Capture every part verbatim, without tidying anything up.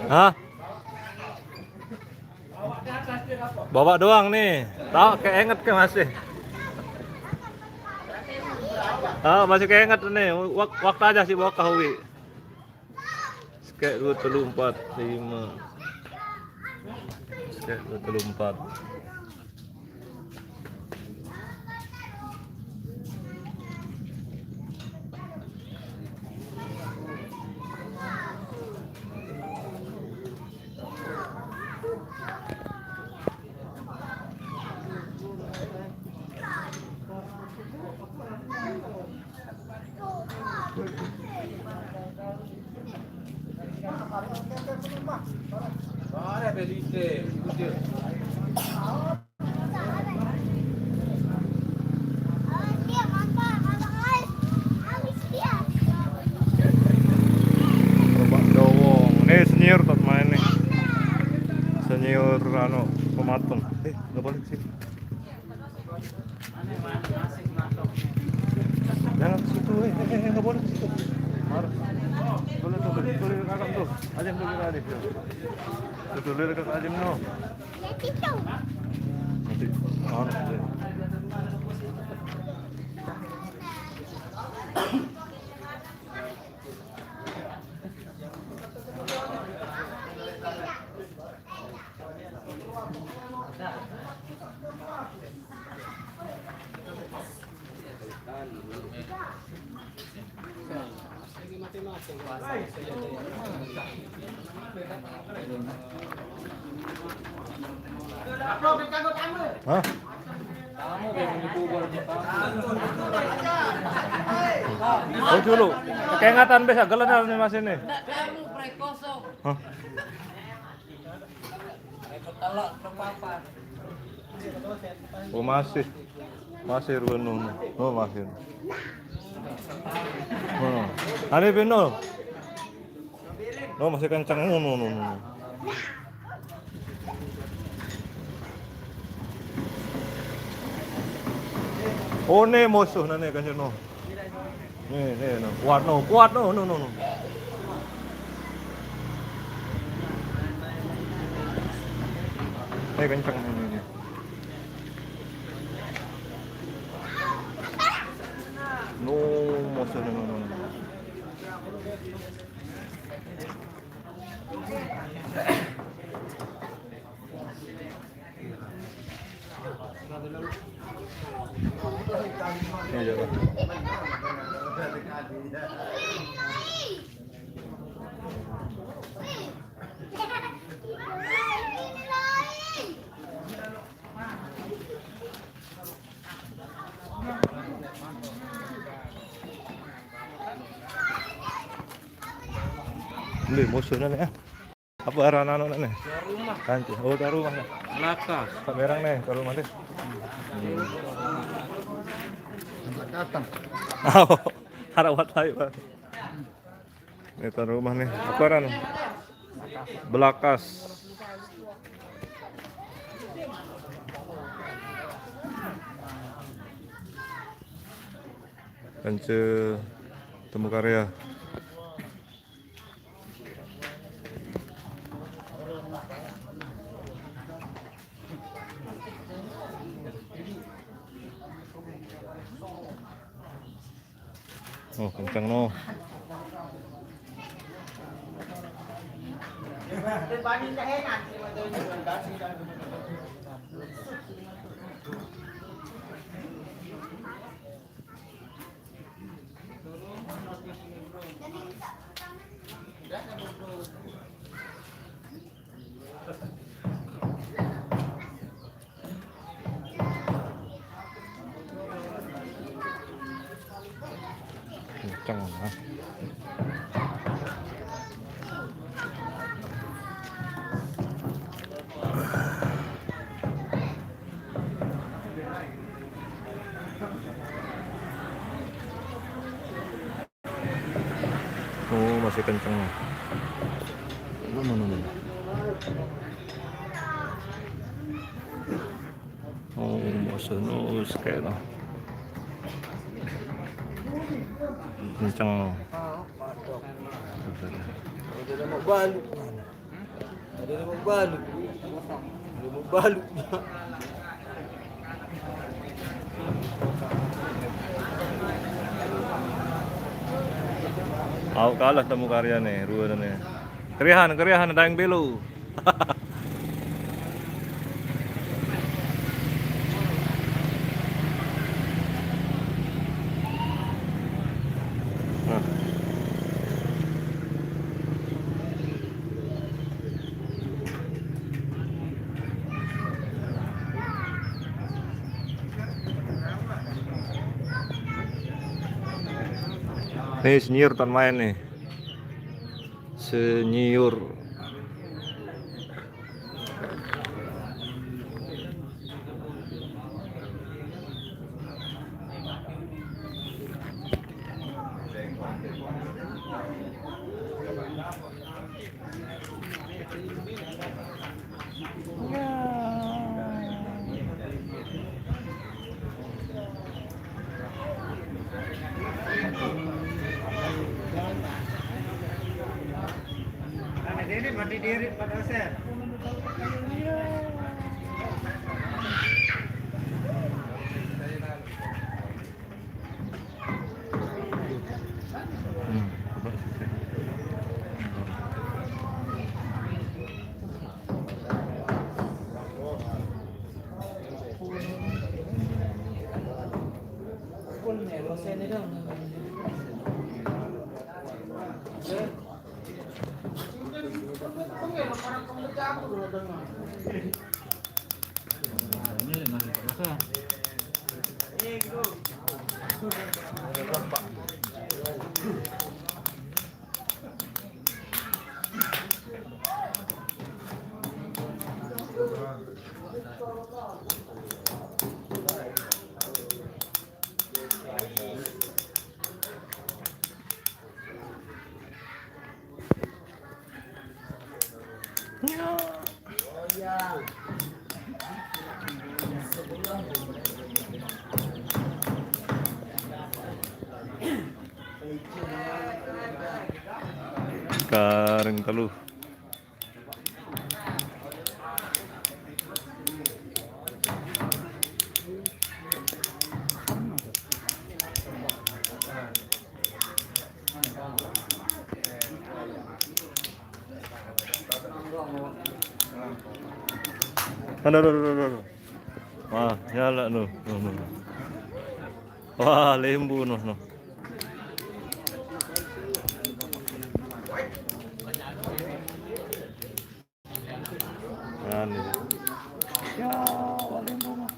Hah? Bawa doang nih. Tahu keinget ke masih. Ah, masih keinget nih. Wak-, waktu aja sih bawa ke Hui. Sekek dua telu empat lima. Sekek dua telu empat. Gerobak dowong. Nih senior tot main nih. Senior anu, pemateng. Eh, nggak boleh ke sini. Jangan ke situ, eh, eh, eh, nggak boleh ke situ. Marah. Boleh tuh, boleh, boleh kakak tuh. Aja yang boleh ada. Tuh, tuh, lihat kakak aja no. Nanti, anu, ya. Hah? Oh, dulu. Kengatan bes, gelenan nih, Mas, ini. Hah? Oh, masih. Masih ruwet, no, no. Oh, masih. Oh. Ane peno. No, masih kenceng. No, no, no, no. Oh, ne musuh nane kenceng no. Nih, nih, no. Kuat no, kuat no, no, no, no. Nih, kenceng nih, nih, nih. No, musuh no, no, no, no. Ini coba. Beli musuhnya nih, ya. Apa arah anu nih? Tuan rumah. Kanti. Oh, tuan rumah nih. Belakang. Pak Merang nih, tuan rumah nih. Datang. Oh, harawat hai, Pak. Ini tuan rumah nih. Apa arah anu? Belakas. Kance Temu Karya. Oh, kenceng no. Kenceng, ah. Oh, masih kenceng. No, no, no, no. Oh, musuh no, kayak no. Kenceng no. Ada nama balu. Ada nama balu. Ada nama balu. Au kalah Temu Karya nih, dua nih. Kerihan, kerihan, ada yang belo. Nih, senior tan main nih. Senior. Karing telu. Aduh, aduh, aduh, aduh. Wah, nyala noh. Noh, noh. Wah, lembu noh, noh. Nah, nih. Ya, wah, lembu noh.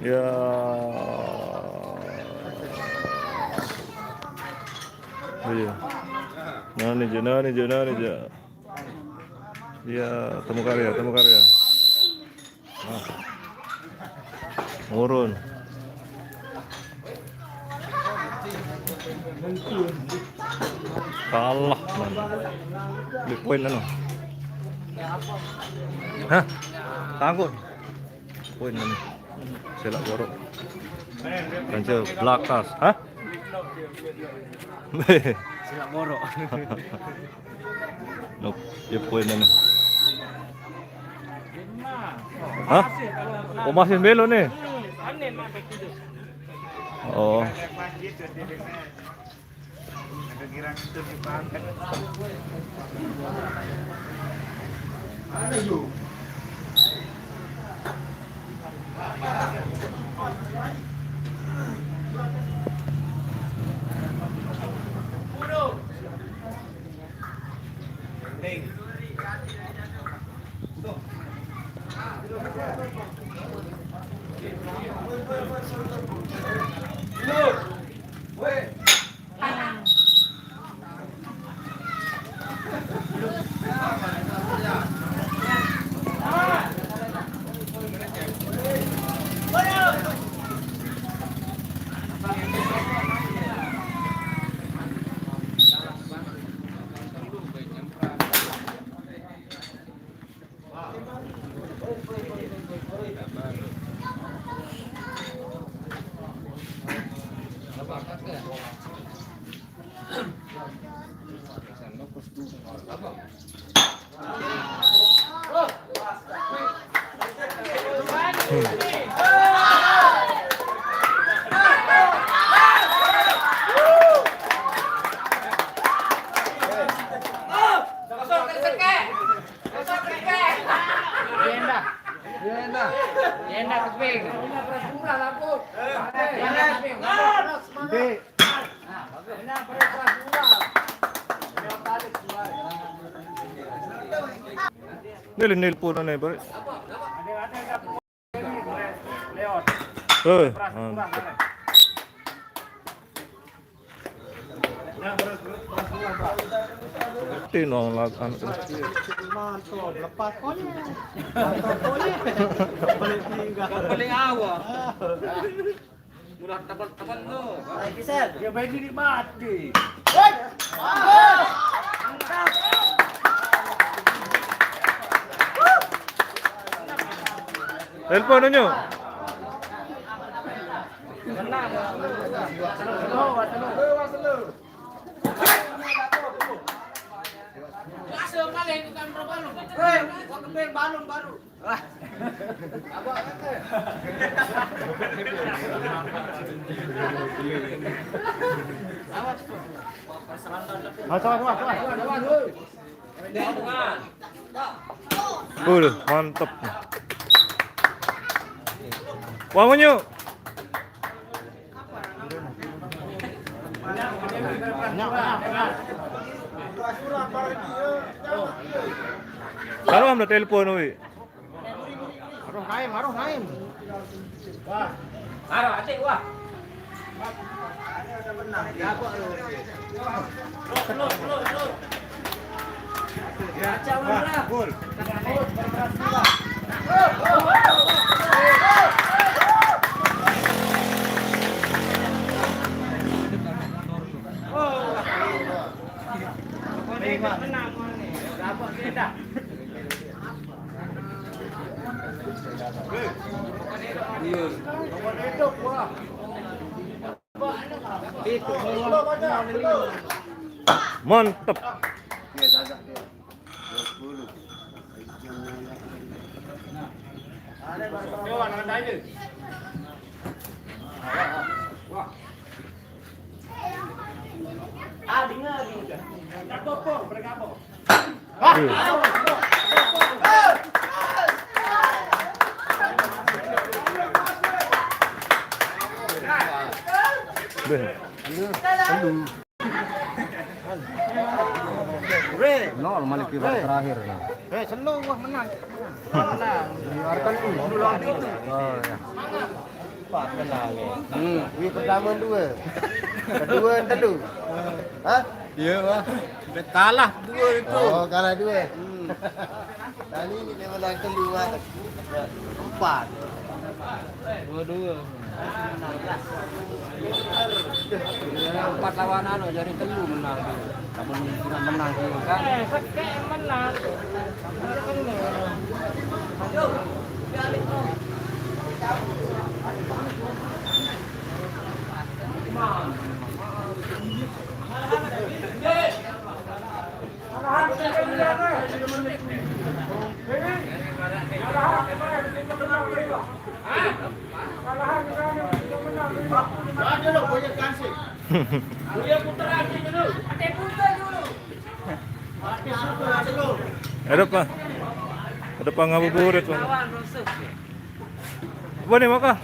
Ya. Iya. Nah, nih, Jo, nah, nih, Jo, nah, nih, Jo. Iya, Temu Karya, Temu Karya. Nah. Ngurun. Kalah, man. Beli poin, anu. Hah? Tangkut. Poin, anu. Selak borok. Kanca belakas. Hah? Selak borok. Nope. Ya, poin, anu. Hah? Oh, masih belo nih. Oh. Nil nil pun ne, bro. Eh, mantap. Ngerti no lagu anu. Mantap, lepas konyol. Paling awal. Udah teman-teman lo. Dia main ini mati. Telepon aja. Masuk kali itu kan berbalon. Hei, gua kepeng balon baru. Awas, awas, awas, awas. Bul, mantep. Wangunyo. Kalau ambil telepon, wi. Aduh, naim, aduh, naim. Wah. Aduh, atik, wah. Slow, slow, slow. Baca, Wandra. Gol. Mantep. Beh. Normal kibar terakhir. Nah. Eh, selo wah menang. Menang. Biarkan dulu. Oh, ya. Empat menang, ya. Hmm. Wih, pertama dua. Kedua telu. Hah? Iya, wah. Udah kalah dua itu. Oh, kalah dua. Hmm. Tadi ini dia menang telu, wah. Empat. Dua-dua. Empat lawan anu, jadi telu menang. Kamu menang, kan? Eh, pakai menang. Ada apa? Ada apa ngabuburit, Bang? Apa nih, Maka?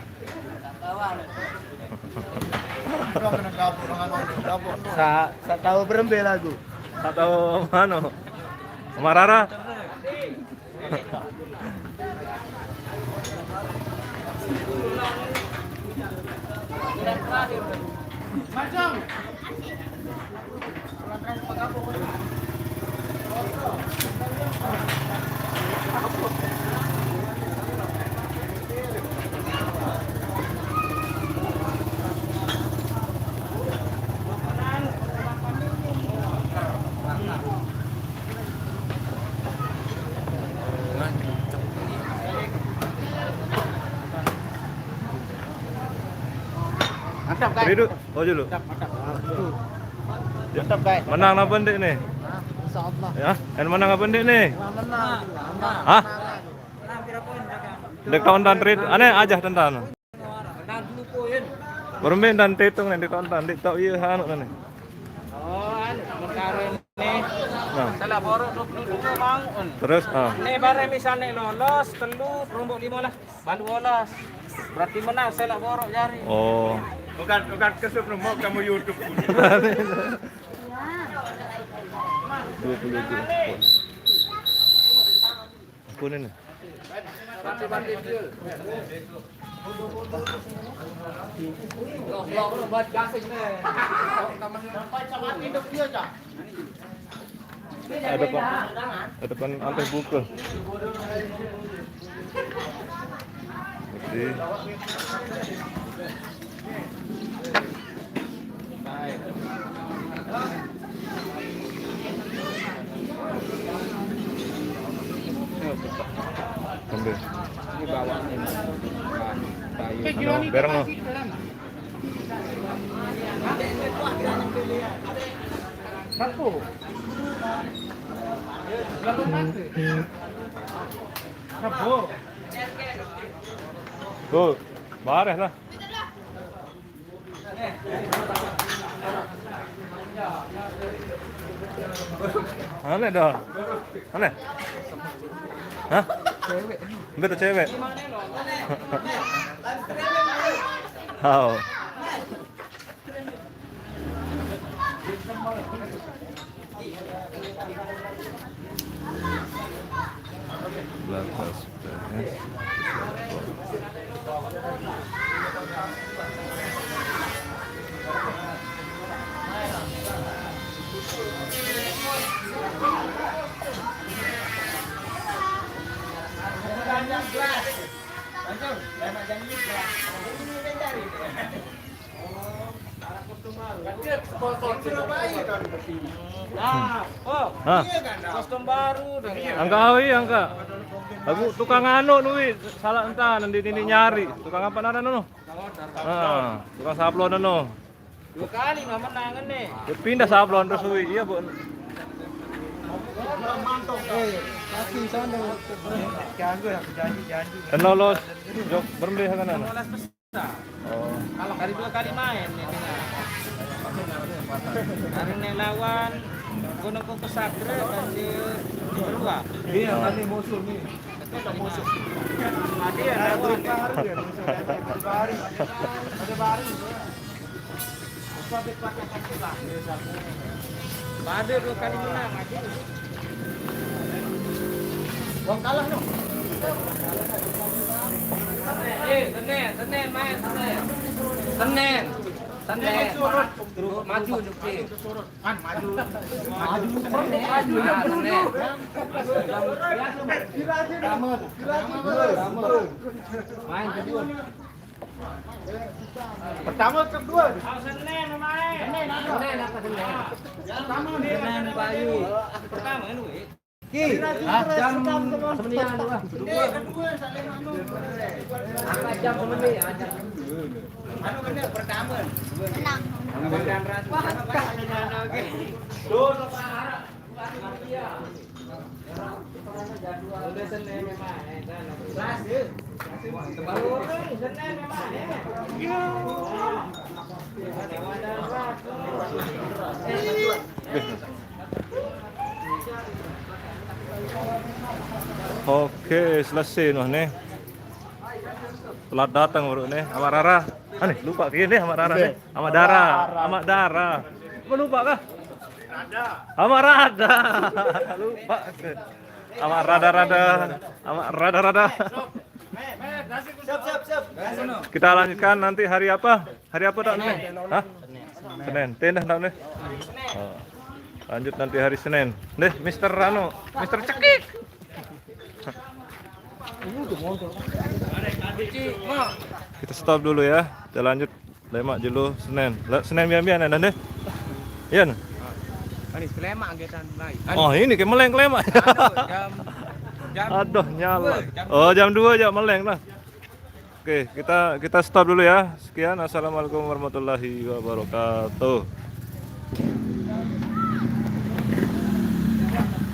Sa, sa tahu berembe lagu. Sa tahu anu. Marara. Mantap, guys. Redo. Oh, dulu. Mantap, mantap. Mantap, guys. Menang apa ndik nih? Hah? Insya Allah. Ya, kan menang apa ndik nih? Menang, menang. Hah? Menang. Menang, pira poin, Kak? Dek tonton rit, ane aja tonton. Bermain dan tetung nih ditonton, dik tau iya anu nih. Oh, anu, perkara ini. Nah. Salah borok dua puluh dua mau. Terus, ah. Ini barang misalnya lolos, telu, perombok lima lah. Balu lolos. Berarti menang salah borok jari. Oh. Bukan, bukan kesel, mau kamu YouTube. Dua puluh dua. Apa ini? Ada pan, ada pan ampe buka. Jadi, ambil. Ini bawahnya. Nah, tayo. Ano, bereng, no? Satu. Berapa mati? Satu. Tuh, bareh lah. Aneh dah. Aneh. Hah? Cewek. Betul cewek. Hao. Belakang sudah, ya. Nah, oh, hah? Kostum baru dah. Angka awi, angka. Aku tukang anu nui, salah entah nanti ini nyari. Tukang apa nana no? Ah, tukang sablon no. Dua kali nggak menang nih. Dia pindah sablon terus nui, iya bu. Mantap, eh, kasih sana. Ganggu ya, janji-janji. Dan lolos, jok berembih kan anak. Oh. Dari dua kali main nih, dengar. Hari ini lawan Gunung Kukus Sakra dan di Berua. Iya, tadi musuh nih. Itu udah musuh. Tadi ya lawan. Baru ya, musuh. Ada baru. Ada baru. Pada dua kali menang aja. Uang kalah no. Eh, Senin, Senin main Senin. Senin, Senin. Terus maju dikit. Kan maju. Maju. Maju. Nah, Senin. Main kedua. Pertama, kedua. Senin, main. Senin apa Senin? Pertama, Senin, Bayu. Pertama, kan, Wi? Ki, jam sembilan, dua. Kedua, anu. Angka jam sembilan, aja. Anu, kan, pertama. Menang. Menang. Wah, oke. Tuh, Pak Harap. Oke, selesai noh nih. Telat datang baru nih, Amak Rara. Ah, nih, lupa gini nih Amak Rara nih. Amak Dara, Amak Dara. Apa lupa kah? Amak Rada. Lupa. Amak Rada-rada. Amak Rada-rada. Kita lanjutkan nanti hari apa? Hari apa, Dok? Hah? Senin. Tindah, Dok, nih. Oh. Lanjut nanti hari Senin. Deh, Mister Rano, Mister Cekik. Kita stop dulu ya. Kita lanjut. Lemak julu Senin. Lah, Senin bian-bian ya, deh. Iya, nah. Ini kelemak kita mulai. Oh, ini ke meleng kelemak. Aduh, jam, jam Aduh, nyala. Dua, jam Oh, jam dua aja meleng lah. Oke, kita, kita stop dulu ya. Sekian. Assalamualaikum warahmatullahi wabarakatuh.